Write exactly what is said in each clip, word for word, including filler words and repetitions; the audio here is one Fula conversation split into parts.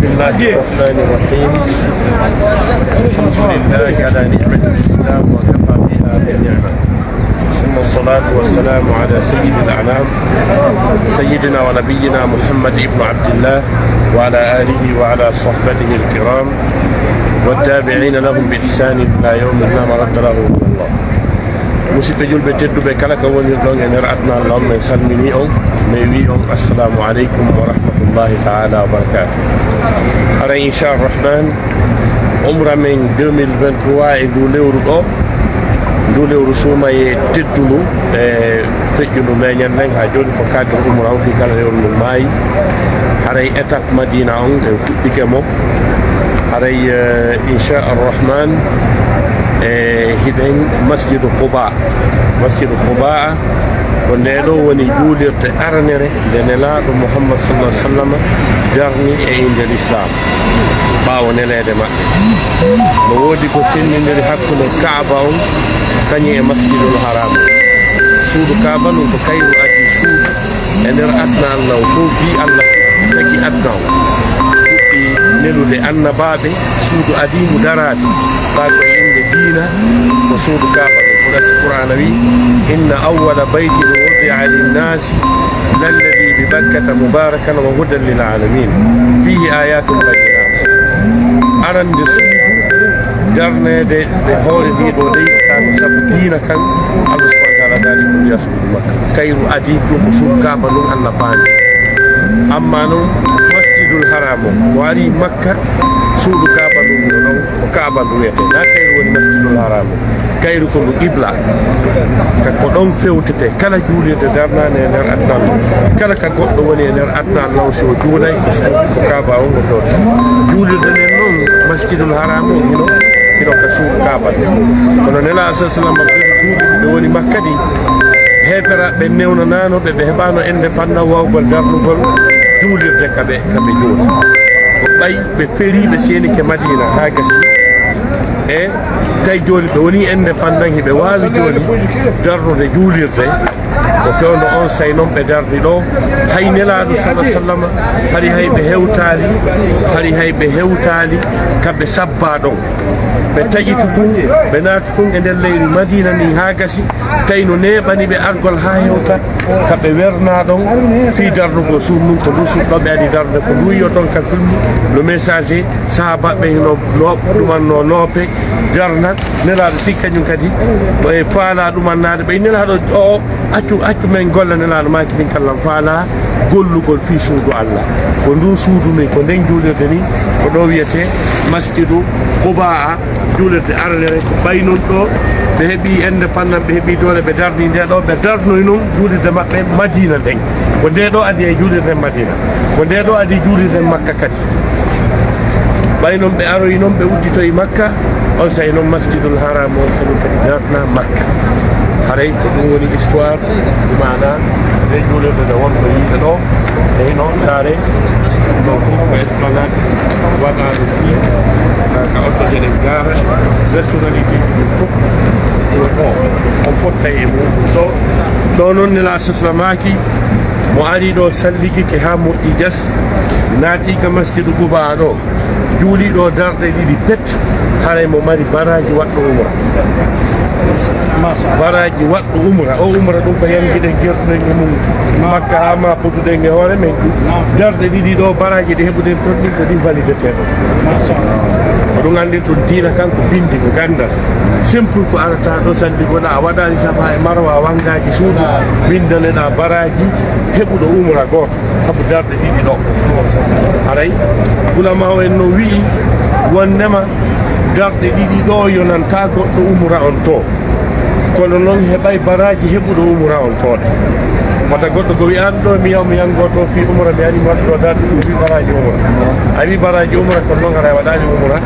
بسم الله الرحمن الرحيم. الحمد لله على نعمة الإسلام وكفى بها من نعمة. ثم الصلاة والسلام على سيد الأنام، سيدنا ونبينا محمد بن عبد الله، وعلى آله وعلى صحبته الكرام، والتابعين لهم بإحسان إلى يوم لا مرد له من الله. Musidɓe julɓe tedduɓe, kala ka wonirɗon e nder aduna Allah on, min salmini on, min wi on assalamu aleykum wa rahmatullahi taala wa barakatuh. Haray, inchallah rahman, umra men deux mille vingt-trois e ndu lewru ɗo, ndu lewru suumaye teddundu e feƴƴundu leñen nden, ha joni ko cadre umra on fii kala lewru ndu maayi. Haray étape Madina on en fuɗɗike mo. Haray, eh, inchallah rahman, e hiɗen Masjidu Quba. Masjidu Quba ko nde ɗo woni juulirde aranere nde Nelaaɗo Muhammad sallallahu alaihi wasallam darni e innde Lislaam, ɓaawo neleede maɓɓe. No woodi ko senndindiri hakkunde Kaaba on kañum e Masjidul Haram. Suudu Kaaba ndun ko kayru adii suudu e nder aduna Allah o fof, bi Allah tagi aduna o, fuɗɗi nelude annabaaɓe, suudu adii ndu daraade, ɓaawo e innde diina, ko suudu Kaaba ndun. Ko nasi Qur'aana wi: "Inna awwala baytin wudi'a linnaasi lalladhi bi Bakkata mubarakan wa hudan lil alamin. Fihi ayatun bayyinat." Arande suudu darneede e hoore ndii ɗoo leydi kan, sabu diina kan, Allah subhanahu wa taala daali ko wiya suudu Makka. Kayru adii ɗum ko suudu Kaaba ndun Allah faami. Amma non Masjidul Haram o, mo ari Makka, suudu Kaaba ndun no ɗon, ko Kaaba ndu wiyetee. Na kayru woni Masjidul Haram o. Kayru ko ndu qibla. Ka ko ɗon fewtete kala juulirde darnaande e nder aduna on. Kala ka goɗɗo woni e nder aduna on, so o juulay, ko, ko Kaaba on o ɗon. Juulirde nden non, Masjidul Haram o hino, hino ka suudu Kaaba. Kono Nelaaɗo sallallahu alaihi wasallam, ɓe duuɓi ɓe woni Makka ɗi, heeferaaɓe newnanaano ɓe, ɓe heɓaano indépendance wawgol darnugol juulirde ka ɓe, ka ɓe juula. Ko ɓay ɓe ferii, ɓe seenike Madina haa gasi. E tawi jooni ɓe woni indépendant, hiɓe waawi jooni darnude juulirde. Ko fewndo on saa'i non ɓe darni ɗo. Hay Nelaaɗo sallallahu alaihi wasallam, hari hay ɓe hewtaali, hari hay ɓe hewtaali ka ɓe sabbaa ɗon. Ɓe taƴiti tun, ɓe naati tun e nder leydi Madina ndin haa gasi. Tawi no neeɓani ɓe argol haa hewta ka ɓe wernaa ɗon fii darnugol suudu ndun. Ko ndu suudu ɗo ɓe adi darnude, ko ndu yi'oton ka film, le messager, sahaabaaɓe hino lo-, ɗumanno loope, darna, Nelaaɗo tigi kañum kadi, e faalaa ɗumannaade ɓe. Nelaaɗo o, accu, accu men golla, Nelaaɗo maaki min kala mi faalaa gollugol fii suudu Allah. Ko ndun suudu ndin, ko nden juulirde ndin, ko ɗo wiyetee Masjidu Qubaa, juulirde aranere. Ko ɓay non ɗo ɓe heɓi indépendance, ɓe heɓi doole, ɓe darni nde ɗo, ɓe darnoy non juulirde maɓɓe Madina nden. Ko nde ɗo adi e juulirde Madina. Ko nde ɗo adi juulirde Makka kadi. Ɓay non ɓe aroyi non, ɓe udditoyi Makka, on saa'i non Masjidul Haram on kañum kadi darna Makka. Haray ko ɗum woni histoire, bi maana nde juulirde nde wonno yiite ɗo. Eyi noon, ndaare, ɗo fof ko esplanade waɗaano fii, ka, ka oto jeɗen gaara, personnalité ji ɗin fof, ɗo, on fottay e mum. Ɗo, ɗo noon Nelaaɗo sallallahu alaihi wasallam maaki, mo ari ɗo salligike haa moƴƴi jas, naati ka Masjidu Qubaa ɗo, juuli ɗo darɗe ɗiɗi pet, haray mo mari baraaji waɗɗo umra. Baraaji waɗɗo umra. O umra ɗum ko yangiɗen gertuɗen e mum Makka haa ma poduɗen e hoore men. Darɗe ɗiɗi ɗo, baraaji ɗi heɓuɗen ton ɗin ko ɗin valideteeɗo. Ko ɗum anndi tun diina kan ko bindi, ko ganndal. Simple ko arata ɗo, salligoɗa, a waɗaali Safa e Marwa, a wangaki suudu, bindaneɗa baraaji heɓuɗo umra gooto. Sabu darɗe ɗiɗi ɗo. Haray, ulama o en no wi'i wondema darɗe ɗiɗi ɗo yonanta goɗɗo umra on to. Kono non heɓay baraaji heɓuɗo umra on to ɗe. Wata goɗɗo ko wi'a, "An ɗo mi yaw mi yango to fii umra, mi ari mi waɗi ɗo darɗe ɗiɗi fii baraaji umra." A wi baraaji umra, kono non haray a waɗaali umra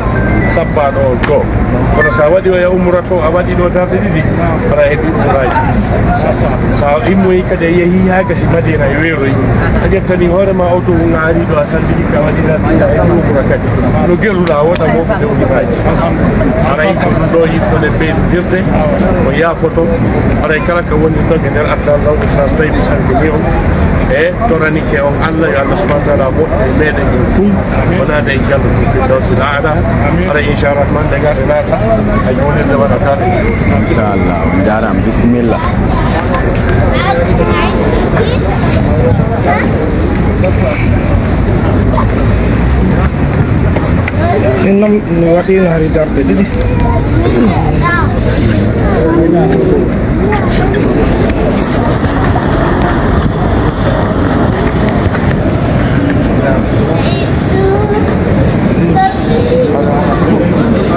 sabbaaɗo on to. Kono sa waɗi oya umra to, a waɗi ɗo darɗe ɗiɗi, haray a heɓi umraaji. Sa immoyi kadi a yehi haa gasi Madina e weeroyi. A ƴettani hoore ma oto ngun a ari ɗo a salligi ka waɗi darɗe ɗiɗi, a heɓi umra kadi. No gelluɗa wota moftude umraaji. Haray ko ɗum ɗo yiɗɗon e ɓeydudirde, ko yaafoto. Haray kala ka woni ɗon e nder aduna Allah, Oustaz Tayib Sall ko mi on. E toranike on Allah, yo Allah subhanahu wa taala moƴƴo e meɗen en fuu, wonande en jannatu firdawsi laala. Ara inchallah man de gaɗe naata a jonirde waɗata. Inchallah, on jarama, bisimilla. Min noon mi waɗino hari darɗe ɗiɗi.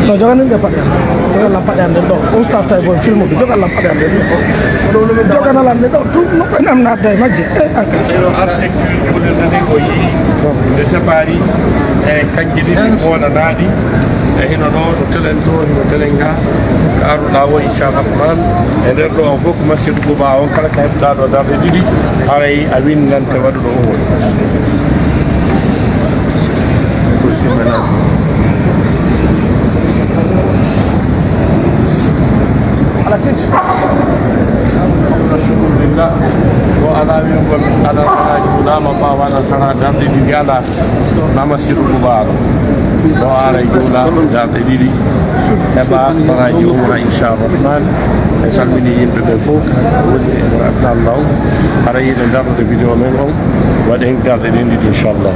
No joganin ɓe paɗe am. Jogal lam paɗe am ɗen ɗo. Oustas tawi boy filmude. Jogal lam paɗe am ɗen ɗo. Jogana lam ɗe ɗo. Ɗum no ko nam naatda e majje. E an kadi. Eno architecture wonirde ko yii. Nde separi e kanje ɗiɗi wonanaɗi. E hino ɗo, no telen to, hino telen ga. Ka arruɗa o, inchallah. E nder ɗo on fof ko masjid Quba on, kala ka heɓɗa ɗo darɗe ɗiɗi, haray a winndante waɗuɗo umra. Alhamdulillah. Ko ala wi'ugol ala sara juulama ɓawana sara darɗe ɗiɗi ala. Na masjidu Quba ɗo. Ɗo ara e juula darɗe ɗiɗi. Heɓa baraji umra, inchallah rahman. E salmini yimɓe ɓe fof. Woni e umra adna Allah. Hara yiɗe darɗude vidéo men on. Waɗen darɗe ɗen ɗiɗi, inchallah.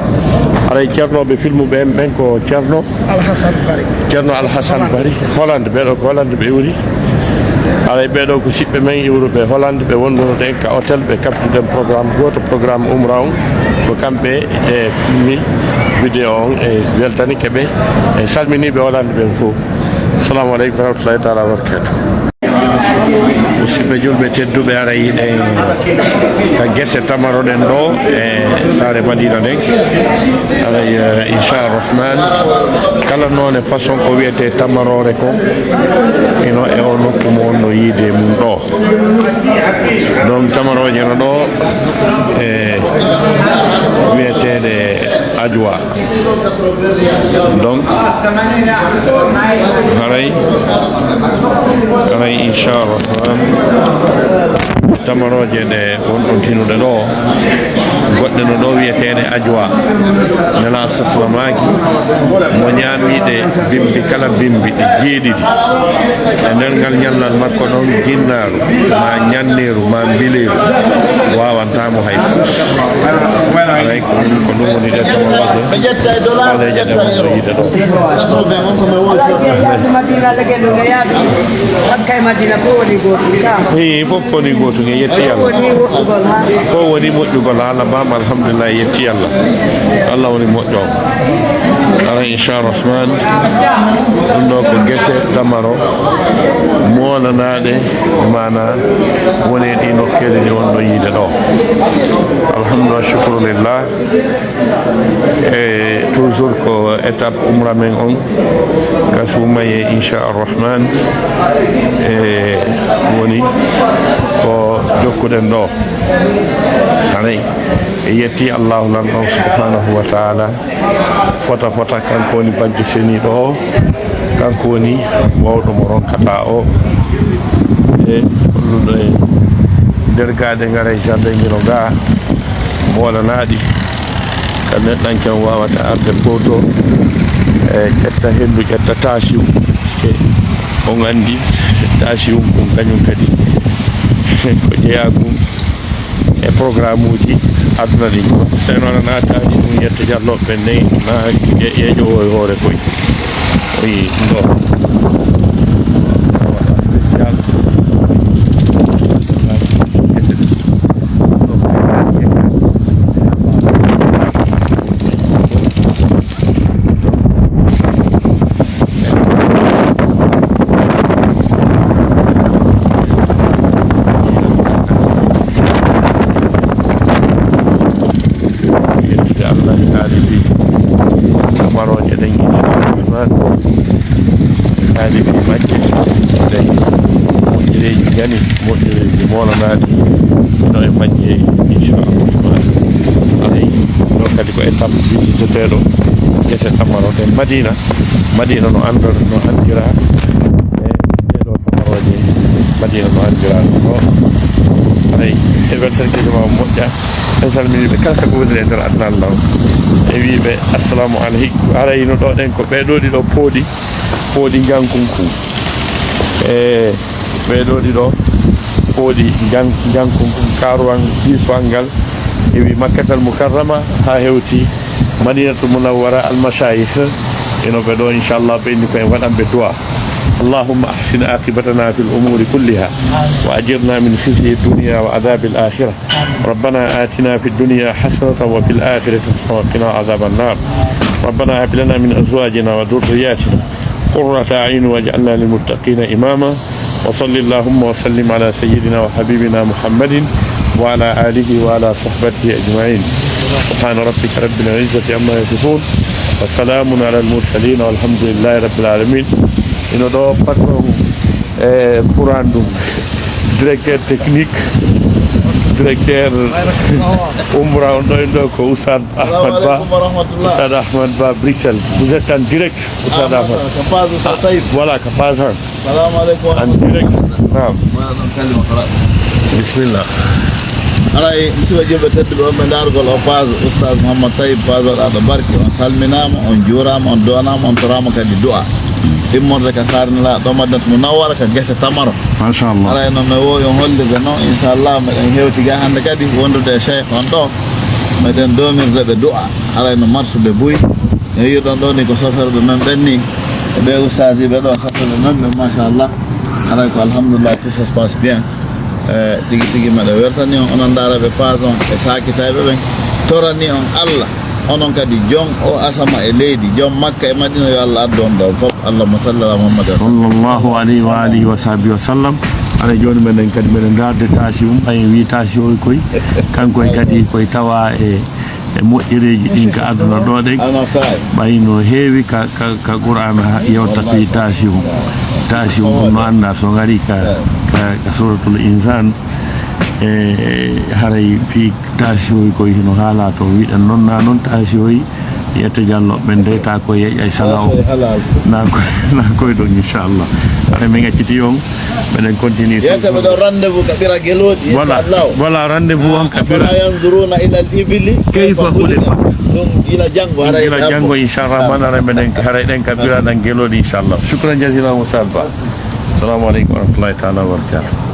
Haray ceernoɓe filmu ɓen, ɓen ko ceerno Alhasan Bari. Ceerno Alhasan Bari. Hollande, ɓeɗo ko Hollande ɓe woni. Haray ɓeɗo ko siɓɓe men iwruɓe Hollande, ɓe wonduno ɗen ka hôtel, ɓe kaɓtuɗen programme goto, programme umra on. Ko kamɓe e filmi vidéo on, e weltanike ɓe, e salminiɓe Hollande ɓen fof. Assalamu aleykum wa rahmatullahi taala wa barakatuh. Musidɓe julɓe tedduɓe, haray hiɗen ka gese tamaroɗen ɗo e saare Madina nden. Haray, eh, inchallah rahman, kala noone façon ko wiyete tamaroore ko, ino e o nokku mo wonno yiide mum ɗo. Donc, tamarooje no ɗo e wiyeteeɗe ajwa. Donc, haray, haray, inchallah, tamarooje ɗe won ɗon tinuɗe ɗo, goɗɗe no ɗo wiyeteeɗe ajwa. Nela saslamaki mo ñaamiɗe bimbi kala bimbi ɗe jeeɗiɗi. E nder ngal ñallal makko ɗon, jinnaaru, ma ñanneeru, ma mbileeru, waawanta mo hay fus. Haray ko ɗum, ko ɗum woni ɗe tamaroje, hooreeje ɗe wonno yiide ɗo. Madina, legen ɗo nga yaaɓi. Makka e Madina fof woni gootum, ka. Eyi, fof woni gootum, en yetti Yalla. Fof woni woɗɗugol, ha. Fof woni moƴƴugol, haala bam, alhamdulillah, yetti Yalla. Allah woni moƴƴo. Ara, inchallah. Rahman, ɗum ɗo ko gese tamaro moolanaɗe, mana woni e ɗi nokkeeli ɗi wonno yiide ɗo. Alhamdulillah, shukrulillah. E toujours ko étape umra men on, ka suumaye, inchallah rahman. E woni ko jokkuɗen ɗo. Anay, e yetti Allahu lan ɗon subhanahu wa taala. Fota fota, kanko woni bajjo seniiɗo o, kanko woni mawɗo mo ronkata o. E holluɗo e nder gaade ngara e jardin ngino ga, mboolanaɗi ka neɗɗanke on wawata arde foto, e ƴetta hendu, ƴetta tension, parce que on andi tension kun kañum kadi ko jeeya kun e programme uji aduna ɗin. Seno nana tension yetta jalloɓe ɓen nayi na yeƴowo e hoore koy. Oyi ɗo spécial. Yettude Allah e taalibi tamarooje ɗen, inchallah rahman. Taalibi majje ɗen, moƴƴereeji gani, moƴƴereeji moolanaɗi no e majje, inchallah rahman. Alay ɗo kadi ko étape visiteteeɗo gese tamaro ɗen Madina. Madina no anndor, no anndira e ɗeɗo tamarooje. Madina no anndira ɗo. Eyi, e weltankeejo ma moƴƴa. En salmini ɓe kala ka ɓe woniri e nder aduna Allah o. E wiiɓe, "Assalamu aleykum." Haray no ɗo ɗen ko ɓee ɗoo ɗiɗo pooɗi, pooɗi njankun kun. E ɓee ɗoo ɗiɗo pooɗi njan-, njankun kun, kaaruwan, diiswal ngal. E wi Makkatal Mukarrama haa hewti Madinatul Munawwara, almashayikh ino ɓe ɗo, inchallah, ɓe inni ko en waɗan ɓe du'a. اللهم أحسن عاقبتنا في الأمور كلها، وأجرنا من خزي الدنيا وعذاب الآخرة. ربنا آتنا في الدنيا حسنة وفي الآخرة حسنة وقنا عذاب النار. ربنا هب لنا من أزواجنا وذرياتنا قرة أعين واجعلنا للمتقين إماما. وصل اللهم وسلم على سيدنا وحبيبنا محمد وعلى آله وعلى صحبه أجمعين. سبحان ربك رب العزة عما يصفون، وسلام على المرسلين، والحمد لله رب العالمين. Ino ɗo patron, e, courant ɗum, directeur technique, directeur Umra, on ɗo, en ɗo ko Oustaz Ahmad Ba. Assalamu alaikum wa rahmatullah. Oustaz Ahmad Ba, Bruxelles. Vous êtes en direct, Oustaz Ahmad. Ka page Oustaz Taïb. Voilà, ka page han. Salamu aleykum. En direct. Naam. Wala ɗon kalima kala. Bismillah. Haray, musidɓe julɓe tedduɓe, on ɓe ndaargol o page Oustaz Mouhammad Taïb, page waɗaaɗo barke. On salminaama, on juuraama, on du'anaama, on toraama kadi du'a. Immorde ka saare Nelaaɗo Madinatu Munawwara, ka gese Tamaro. Machallah. Haray noon, mi woowi on hollirde noon, inchallah, meɗen hewti ga hannde kadi wondude e cheikh on ɗo. Meɗen doomirde ɓe du'a. Haray no marsude buy. E yiɗon ɗo ni ko soferɓe men ɓen ni. E ɓe ustaasi ɓe ɗo, soferɓe men ɓen, machallah. Haray ko alhamdulillah, tout ça se passe bien. E, tigi tigi meɗa wertani on, onon ndaara ɓe page on e saakitayɓe ɓen. Torani on Allah, onon kadi jom o asama e leydi, jom Makka e Madina, yo Allah addu on ɗo fof. Allahumma salli ala Muhammad wa sallam. Sallallahu alayhi wa alihi wa sahbihi wa sallam. Haray jooni meɗen kadi meɗen ndaarde taasi um, ɓay en wi taasi o koy, kanko en kadi koy tawa e e moƴƴereeji ɗin ka aduna ɗo ɗen. Ana saay. Ɓay no heewi ka, ka, ka Qur'aana ha yewta fii taasihu. Taasihu ɗum no anndaa so ngari ka, ka, ka Suuratul Insaan. E haray fii taasihoy koy hino haalaa to. Wiɗen non na non taasihoy yette Jallo ɓen de ta koy yeƴ ay sala o. Taasihoy halal. Na koy, na koy ɗon inchallah. Haray min acciti on. Meɗen continue. Yewta toujours. Ɓe ɗo rendez-vous ka ɓira gelooɗi, voilà, inchallah. Voilà, rendez-vous on ka ɓira. Afala yanzuruna ila al-ibili kayfa khuliqat. Ɗum ila janngo, haray. Ila janngo, inchallah, man haray meɗen, haray ɗen ka ɓira ɗan gelooɗi, inchallah. Shukran jazilan, Oustaz Ba. Assalamu aleykum wa rahmatullahi taala wa barakatuh.